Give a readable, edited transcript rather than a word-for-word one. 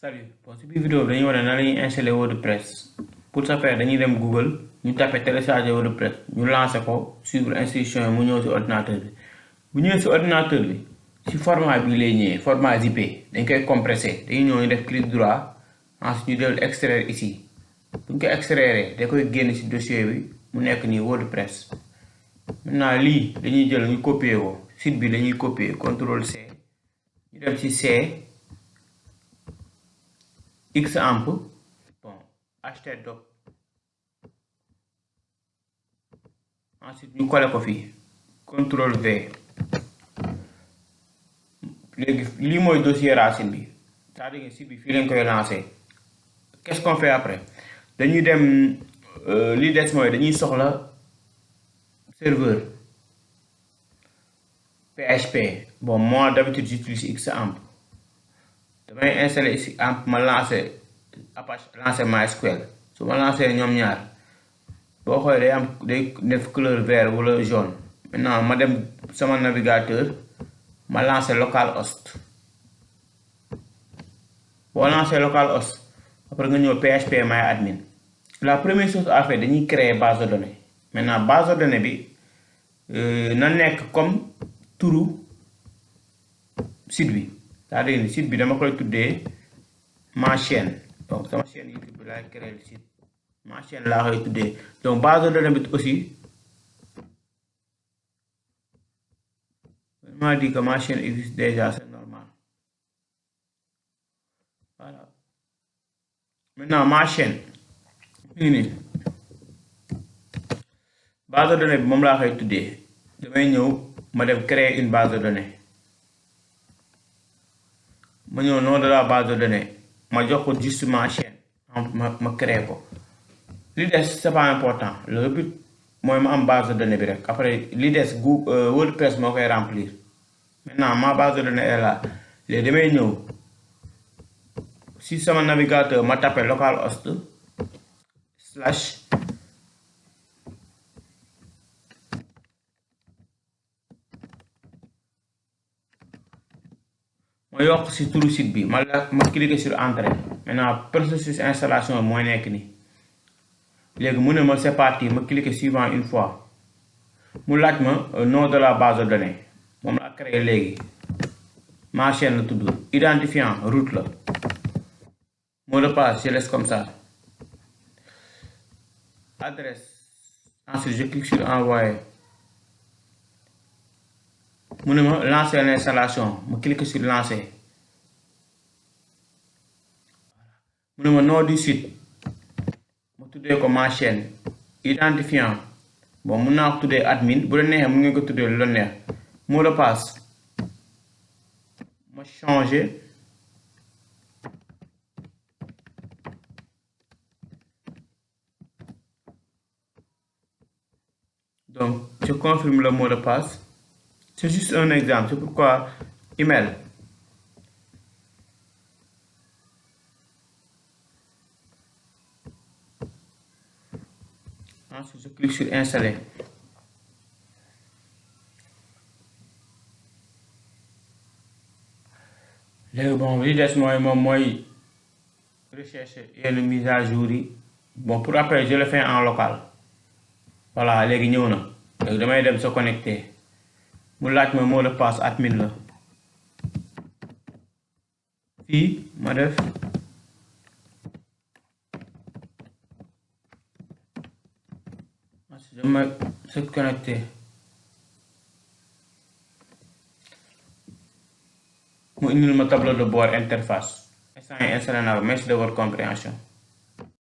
Salut, bon, ci biir vidéo bi dañuy wane nan la ñuy installer WordPress. Pour ce faire dañuy dem Google ñu tapé télécharger WordPress ñu lancé ko suivre instruction yi mu ñëw ci ordinateur bi bu ñëwee ci ordinateur bi ci format bi lay ñëwee format zippé dañ koy compressé dañuy ñëw ñu def clic droit ensuite ñu dellu extraire ici bu ñu ko extraire da koy génn ci dossier bi mu nekk nii WordPress. Maintenant lii dañuy jël ñu copier ko site bi dañuy copier CTRL C ñu dem ci C. Xampp bon htdoc ensuite ñu coller ko fii CTRL V léegi lii mooy dossier racine bi c'est-à-dire que site bi fii lañ koy lancer. Qu'est-ce qu'on fait après dañuy dem li des mooy dañuy soxla serveur PHP bon moi d'habitude j'utilise Xampp. damay installer ici Xampp ma lancer Apache lancer MySQL su ma lancer ñoom ñaar boo xoolee day def couleur vert wala jaune. Maintenant ma dem sama navigateur ma lancer localhost boo lancer localhost après nga ñëw PHP myadmin. La première chose à faire dañuy créer base de données. Maintenant base de données bi na nekk comme turu site bi. c'est-à-dire site bi dama koy tuddee ma chaîne donc sama chaîne YouTube bi laay créer le site ma chaîne laa koy tuddee donc base de données bi aussi m'a dit que ma chaîne existe déjà, c'est normal. Voilà. Maintenant ma chaîne fii base de données bi moom laa koy tuddee damay ñëw ma dem créer une base de données. ma ñëw nom de la base de données ma jox ko juste ma chaîne ma créé ko li des c'est pas important le but mooy ma am base de données bi rek après li des WordPress moo koy remplir. Maintenant ma base de données est là léegi damay ñëw si sama navigateur ma tapé localhost / ma yokk ci turu site bi ma cliquer sur entrée. Maintenant processus installation mooy nekk nii léegi mu ne ma c'est parti ma cliquer suivant une fois mu laaj ma nom de la base de données moom la créé léegi ma chaîne la tudd identifiant root la mot de passe je laisse comme ça adresse ensuite je clique sur envoyer mu ne ma lancer l'installation ma cliquer sur lancer mu ne ma nom du site ma tuddee ko ma chaîne identifiant bon mun naa ko tuddee admin bu la neexee mun ngeen ko tuddee lu la neex mot de passe ma changer donc je confirme le mot de passe. C'est juste un exemple, c'est pourquoi email. Ensuite je clique sur installer. Léegi bon li des mooy recherche yenn mise à jour yi bon pour après je le fais en local. Voilà léegi ñëw na léegi damay dem se connecter. mu laaj ma mot de passe admin la fii ma def je me se connecter mu indil ma tableau de bord interface instant yi installé naa ko merci de votre compréhension.